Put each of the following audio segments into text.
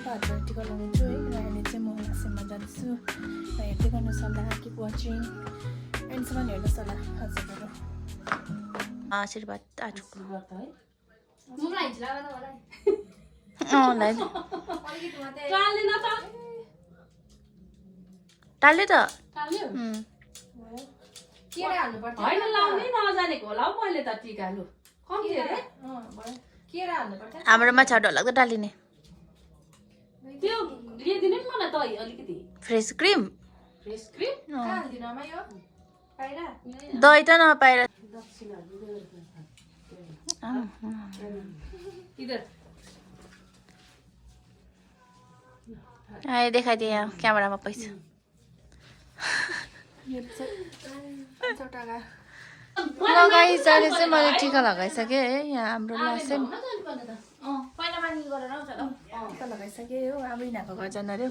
हातबाट टिका लगाउँछु है र अहिले चाहिँ म लासेममा जाँदैछु र हेर्दै गर्नुहोस् होला किप वाचिङ एन्डसम्म हेर्नुहोस् होला हजुरहरू आशीर्वाद आजको टाल्यो त होइन लाउनै नजानेको होला हौ मैले त टिका लु हाम्रोमा छ डरलाग्दो टालिने त्यो ल्याइदिनु नि मलाई दही अलिकति फ्रेस क्रिम फ्रेस क्रिम दही त नपाएर आए देखाइदिएँ यहाँ क्यामेरामा पैसा लगाइस अहिले चाहिँ मैले टिका लगाइसकेँ है यहाँ हाम्रो लासेम टिका लगाइसकेँ हो अब यिनीहरूको घर जानु अरे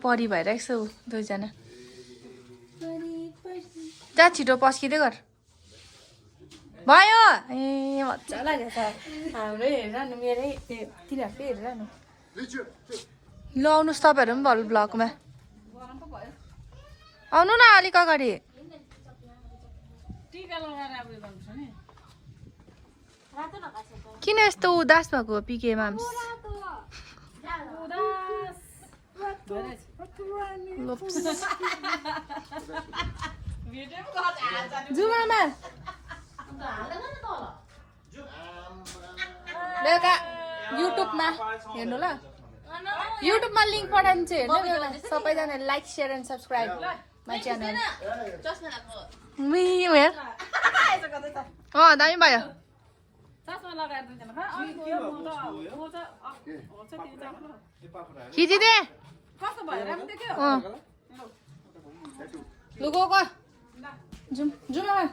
परी भइरहेको छ दुईजना जहाँ छिटो पस्किँदै गर भयो ए मजा लागेको छ हाम्रो हेरेर न मेरै तिनीहरूकै हेरेर न ल आउनुहोस् तपाईँहरू पनि भयो ब्लगमा आउनु न अलिक अगाडि किन यस्तो उदास भएको पिके माम्स जुमामा बेलुका युट्युबमा हेर्नु ल युट्युबमा लिङ्क पठाइदिन्छु हेर्नु सबैजनाले like share and subscribe my channel दामी भयो खिचिदे लु गएको जाउँ जाउँ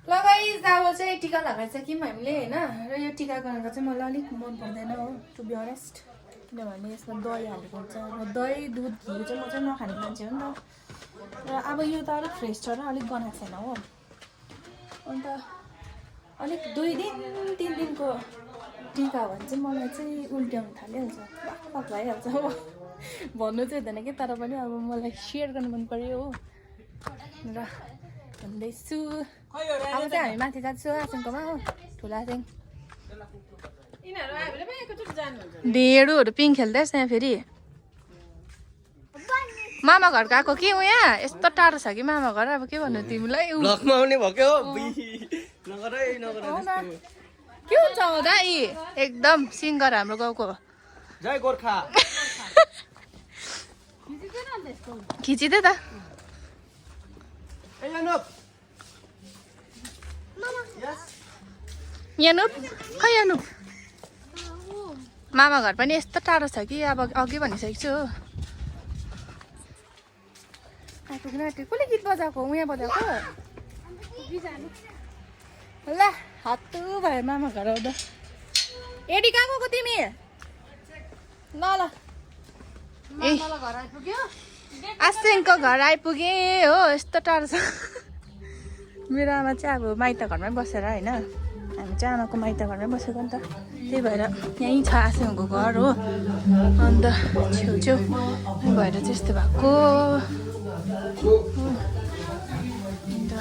लगाइस अब चाहिँ टिका लगाइसक्यौँ हामीले होइन र यो टिका गरेको चाहिँ मलाई अलिक मन पर्दैन हो टु बी अनेस्ट किनभने यसमा दही हालेको हुन्छ र दही दुध घिउ चाहिँ म चाहिँ नखाने मान्छे हो नि त र अब यो त अलिक फ्रेस छ र अलिक गनाएको छैन हो अन्त अलिक 2 दिन 3 दिनको टिका हो भने चाहिँ मलाई चाहिँ उल्ट्याउनु थालिहाल्छ बाक भइहाल्छ हो भन्नु चाहिँ हुँदैन कि तर पनि अब मलाई सेयर गर्नु मन पर्यो हो र भन्दैछु अब चाहिँ हामी माथि जान्छौँ आसिङकोमा हो ठुला आसिङ ढेँडोहरू पिङ खेल्दैछ यहाँ फेरि मामा घर गएको कि यहाँ यस्तो टाढो छ कि मामा घर अब के भन्नु तिमीलाई के हुन्छ हुँदा यी एकदम सिङ्गर हाम्रो गाउँको जय गोर्खा खिचिदे त यानुप खै यानुप मामा घर पनि यस्तो टाढो छ कि अब अघि भनिसकेको छु हो आइपुग्नु आँट्यो कसले गीत बजाएको उहाँ बजाएको ल हत्तु भयो मामा घर आउँदा एडी कहाँ गएको तिमी ल ल ए आसिङको घर आइपुगेँ हो यस्तो टाढो छ मेरो आमा चाहिँ अब माइत घरमै बसेर होइन हामी चाहिँ आमाको माइत घरमै बसेको नि त त्यही भएर यहीँ छ आसिङको घर हो अन्त छेउछेउ भएर चाहिँ यस्तो भएको अन्त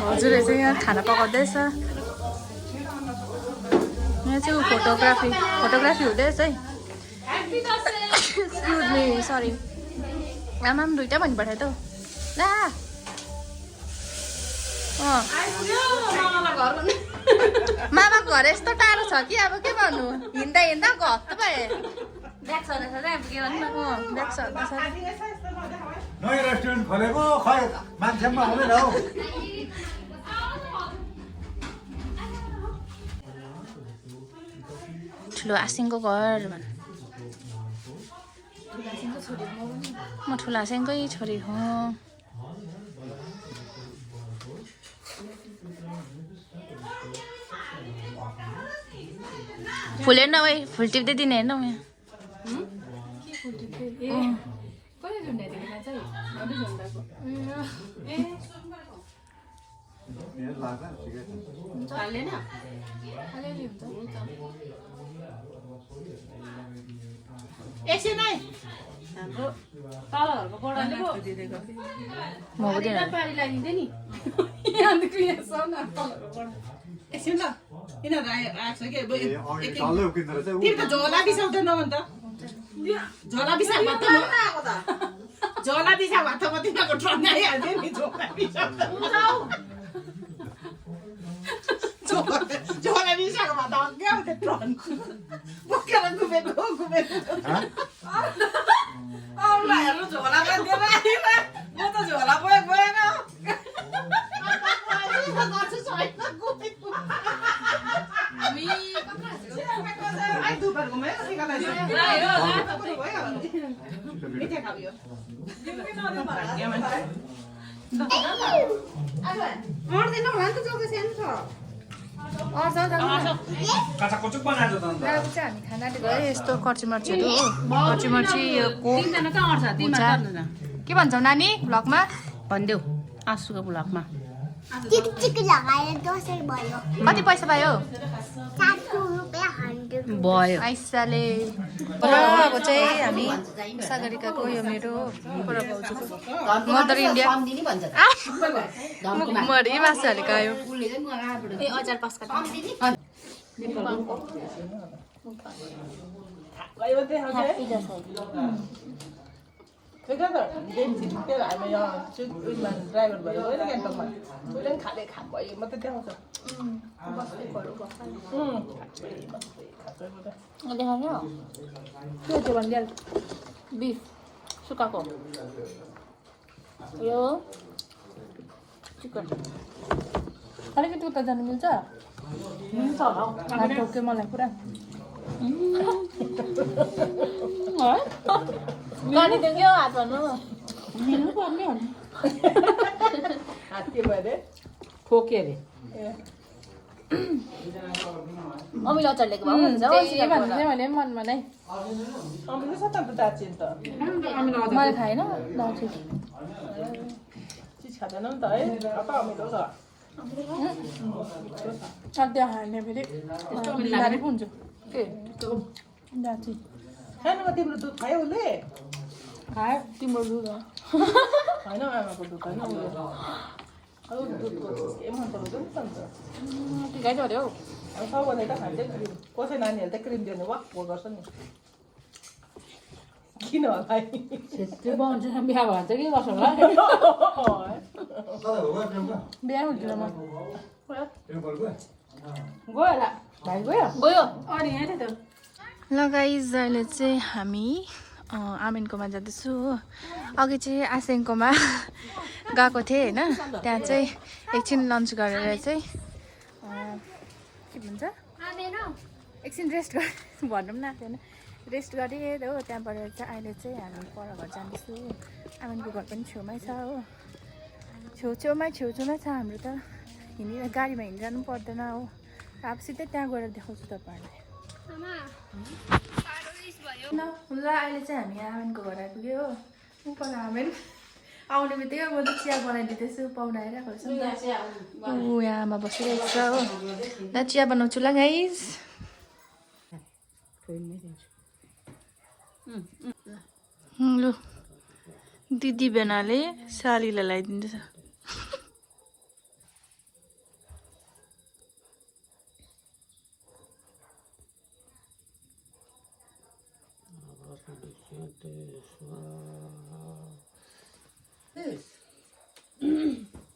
हजुरले चाहिँ यहाँ खाना पकाउँदैछ यहाँ चाहिँ फोटोग्राफी हुँदैछ है एक्सक्युज मी सरी आमा पनि दुइटा भनिपठायो त ला मामा घर यस्तो टाढो छ कि अब के भन्नु हिँड्दा हिँड्दा हत्तु भए ब्याग सर्दा के भन्नु ब्याग सर्दा नयाँ रेस्टुरेन्ट खोलेको खै मान्छे पनि आउँदैन हौ ठुलो आसिङको घर म ठुलो आसिङकै छोरी हो फुल हेर्न भाइ फुल टिप्दै दिने हेर्न यहाँ एकछिन है हाम्रो तलहरूको बडाले पो म हुँदैन पारी लगाइदिन्थ्यो नि यहाँदेखि यहाँसम्म तलहरूको बडा एकछिन ल यिनीहरू आएको छ कि अब ए अघि चल्दै उकिँदो रहेछ ऊ तिमी त झोला बिसाउँदैनौ नि त झोला बिसा भए त झोला बिसा भए त म तिमीहरूको ट्रन आइहाल्थ्यो नि झोला बिसाउँदा झोला बिसाएको भए त अघि आउँथ्यो ट्रन बोकेर घुमेको औला हेर्नु झोला बाँधेर आइला म त झोला गएन आई दुपर घुमायो मिठा खायो अर्दैन होला नि त जग्गा सानो छ काँचा कुचुक बनाएको त अन्त हामी खाना यस्तो कर्ची मर्चीहरू हो कर्ची मर्ची यो कोक तिनजना कहाँ अट्छ तिमीहरू जान्दैन के भन्छौ नानी भ्लगमा भनिदेऊ आँसुको ब्लकमा टिक लगाएर दसैँ भयो कति पैसा पायो 100 भयो आइसाले र अब चाहिँ हामी सागरिकाको यो मेरो मदर इन्डिया मरि मासु हालेको आयो ए अचार पास ड्राइभर भएर गएर गान्तोकमा उहिले पनि खाले खाप भयो मात्रै देखाउँछ के त्यो भनिदिहाल बिफ सुक्खाको यो चिकन अलिकति उता जानु मिल्छ ठोक्यो मलाई पुरा गाडीदेखि क्या हात भन्नु मिल्नु पर्ने हो हात के भयो अरे ठोके अरे अमिलो अचार ल्याएको भए हुन्छ भने मनमा नै अमिलो छ त दार्जिलिङ त मैले खाएन दार्जिलिङ चिज खाँदैन नि त है अब अमिलो छ त्यहाँ हाल्ने फेरि बिमारी पो हुन्छ के दार्जिलिङ खानुमा तिम्रो दुध खायो उसले खायो तिम्रो दुध होइन आमाको दुध होइन अरू दुधको चिज के मन पराउँछ नि त अन्त ठिकै छ अरे हौ अब सबैले त खान्छ क्रिम कसै नानीहरूले त क्रिम दियो भने वाक गर्छ नि किन होला त्यो बन्छ बिहा भन्छ के गर्छ होला कता हो प्रेमका बिहा हुन्थ्यो म प्रेमको गयो होला भाइ गयो गयो अनि यहाँ थियो त ल गाइज अहिले चाहिँ हामी आमेनकोमा जाँदैछु हो अघि चाहिँ आसेङकोमा गएको थिएँ होइन त्यहाँ चाहिँ एकछिन लन्च गरेर चाहिँ के भन्छ एकछिन रेस्ट गरेँ भनौँ न थिएन रेस्ट गरेँ हो त्यहाँबाट चाहिँ अहिले चाहिँ हामी पर घर जाँदैछु आमेनको घर पनि छेउमै छ हो छेउछेउमै छ हाम्रो त गाडीमा हिँडिरहनु पर्दैन हो अब सिधै त्यहाँ गएर देखाउँछु तपाईँहरूलाई ल अहिले चाहिँ हामी आमेनको घर आइपुग्यो हो उपर आमेन आउने बित्तिकै म त चिया बनाइदिँदैछु पाहुना आइरहेको छ ऊ यहाँ आमा बसिरहेको छ हो ल चिया बनाउँछु ल गाइस लु दिदी बेनाले सालीलाई लगाइदिँदैछ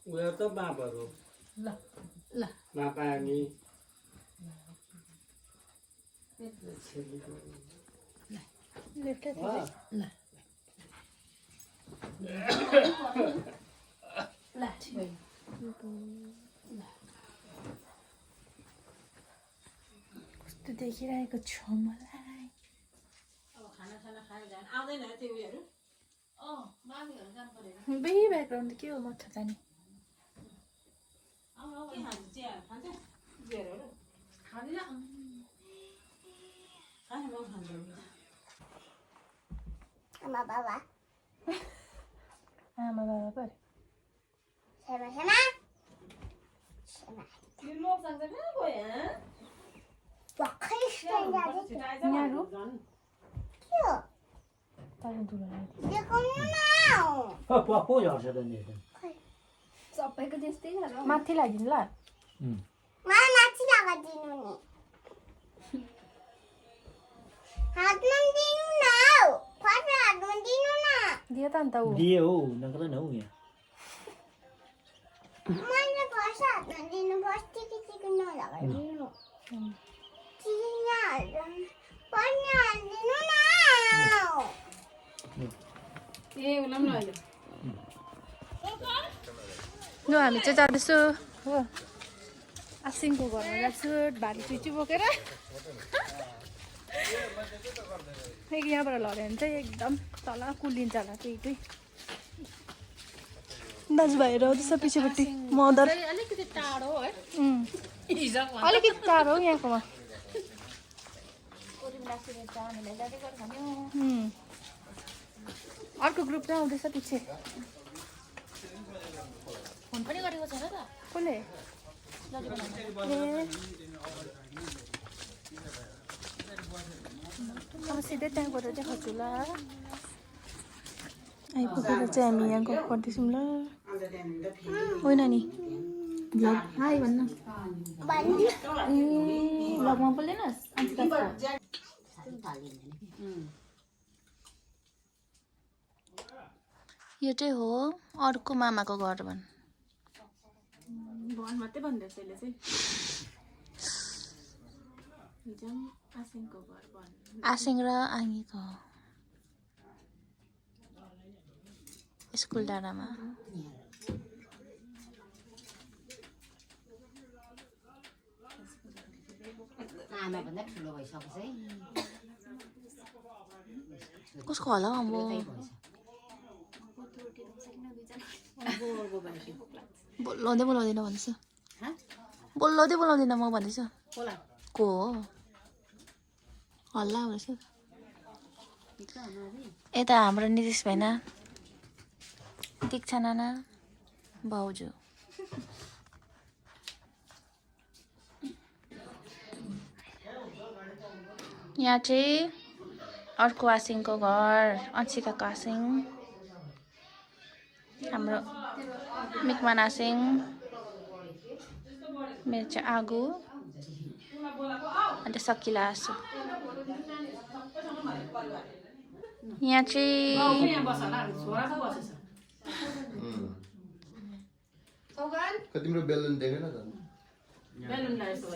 उयो त बाबाहरू ल ल बाबा अनि कस्तो देखिरहेको छु मलाई ब्याकग्राउन्ड के हो म थाहा जाने आमा बाबा आमा बाबा पऱ्यो भर्खरै स्ट्यान्ड आएको थियो। यहाँहरू के हो? देखाउनु न पक्को झर्छ त नि सबैको त्यस्तै छ र माथि लगाइदिनु ल मलाई माथि लगाइदिनु नि हातमा दिनु न फर्स्ट हातमा दिनु न दियो त अन्त ऊ दिए हो नगर न हौ यहाँ मैले फर्स्ट हातमा दिनु फर्स्ट टिकी नलगाइदिनु दिनु न ए उलाम न अहिले ल हामी चाहिँ जाँदैछु हो आसिङको घरमा जान्छु भारी चुची बोकेर यहाँबाट लग्यो भने चाहिँ एकदम तल कुलिन्छ होला त्यही दाजुभाइहरू आउँदैछ पछिपट्टि मदर अलिकति टाढो है अलिकति टाढो हो यहाँकोमा अर्को ग्रुप चाहिँ आउँदैछ पछि फोन पनि गरेको छैन त कसले अब सिधै त्यहाँ गएर चाहिँ खर्छु ल आइपुगेर चाहिँ हामी यहाँ गफ गर्दैछौँ ल होइन नि भ्लग हाई भन्न ए भ्लगमा बोल्दैनस् यो चाहिँ हो अर्को मामाको घर भन् भन मात्रै भन्दैछ यसले चाहिँ हिजो आसिङको घर भन आसिङ र आङ्गीको स्कुल डाँडामा आमाभन्दा ठुलो भइसकेछ है कसको होला अब बोलाउँदै बोलाउँदिनँ भन्दैछ बोलाउँदिनँ म भन्दैछ को हो हल्ला भनेछ यता हाम्रो नितिश भएन दीक्षा नाना भाउजू यहाँ चाहिँ अर्को आसिङको घर अंशिकाको आसिङ हाम्रो मिकमान आसिङ मेरो चाहिँ आगो अन्त सकिला आसु यहाँ चाहिँ तिम्रो बेलुन देखेन त बेलुन लागेको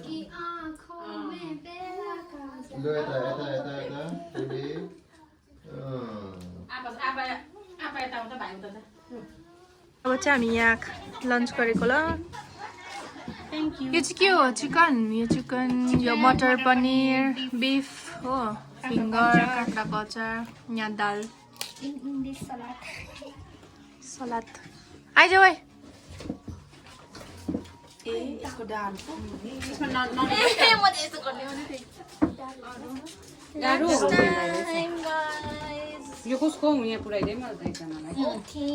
ल यता यता यता यता रेडी अब चाहिँ हामी यहाँ लन्च गरेको ल यो चाहिँ के हो चिकन यो चिकन यो मटर पनिर बिफ हो फिङ्गर काँक्राको अचार यहाँ दाल सलाद आइज है यसको दाल यो कसको हो यहाँ पुऱ्याइदिए मलाई त एकजनालाई ओके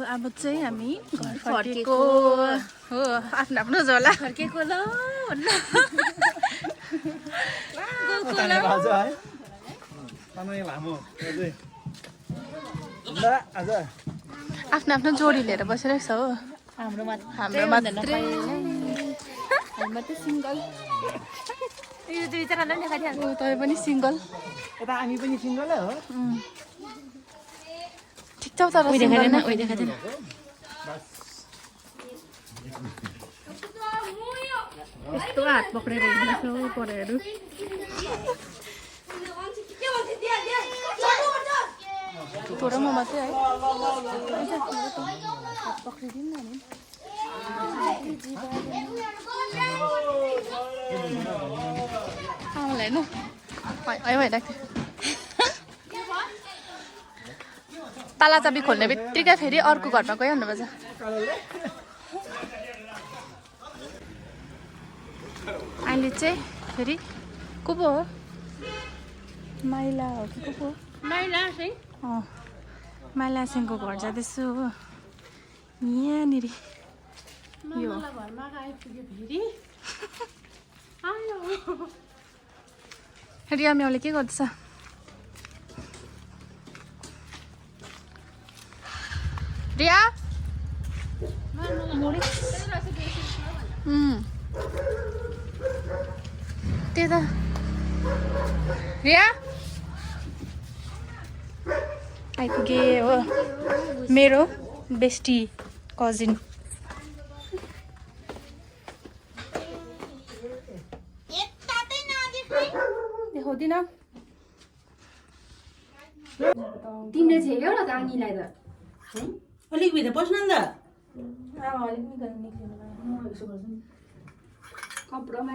अब चाहिँ हामी घर फर्केको हो आफ्नो आफ्नो झोला फर्केको ल आफ्नो आफ्नो जोडी लिएर बसिरहेको छ हो हाम्रो मात्रै सिङ्गल तपाईँ पनि सिङ्गल यता हामी पनि सिङ्गलै हो ठिक छ तर यस्तो हात पक्रेर हिँड्दैछ हौ पढाइहरू तँ र म मात्रै है हात पक्रिदिउँ न हामी आउँला हेर्नु भइरहेको थियो ताला चाबी खोल्ने बित्तिकै फेरि अर्को घरमा गइहाल्नुपर्छ अहिले चाहिँ फेरि को पो हो माइला हो कि को पो माइला सिंहको घर जाँदैछु हो यहाँनिर मामालाई घरमा आइपुग्यो फेरि आयो रिया म्याउले के गर्दैछ रिया त्यही त रिया आइपुगे हो मेरो बेस्टी कजिन देखाउँदिन तिमीले छेक्यौ न कानीलाई त अलिक भित्र पस्न नि त अलिक निक्लिनु कपडामा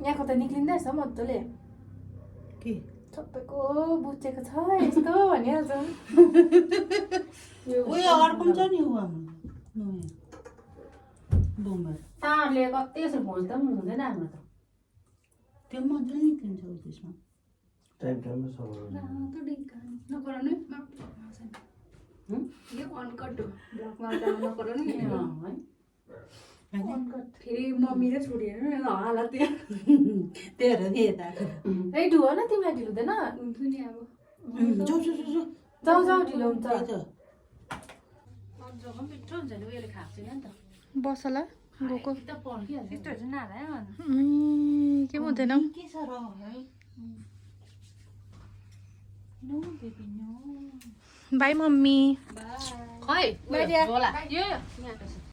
यहाँको त निक्लिँदै रहेछ मजाले के सबैको बुझेको छ यस्तो भनिहाल्छ उयो अर्को पनि छ नि ऊ हाम्रो बोम्बर तारले कति यसो भोज त पनि हुँदैन हाम्रो त त्यो मजाले निक्लिन्छ ऊ त्यसमा नगराउनु यो अनकट हो ब्लकमा नगराउनु नि फेरि मम्मी र छोडेर हाला त्यहाँ त्यही हो नि यता ए ढुवा न तिमीलाई ढिलो हुँदैन हुन्थ्यो नि अब जाऊ जाऊ जाऊ जाऊ जाऊ जाऊ ढिलो हुन्छ त्यही त मजाको पनि मिठो हुन्छ नि उयोले खाएको छैन नि त बसला गएको त पर्खिहाल्छ यस्तोहरू चाहिँ नहाल के हुँदैन के छ र है no baby no bye mummy खै बाई रिया होला यो यहाँ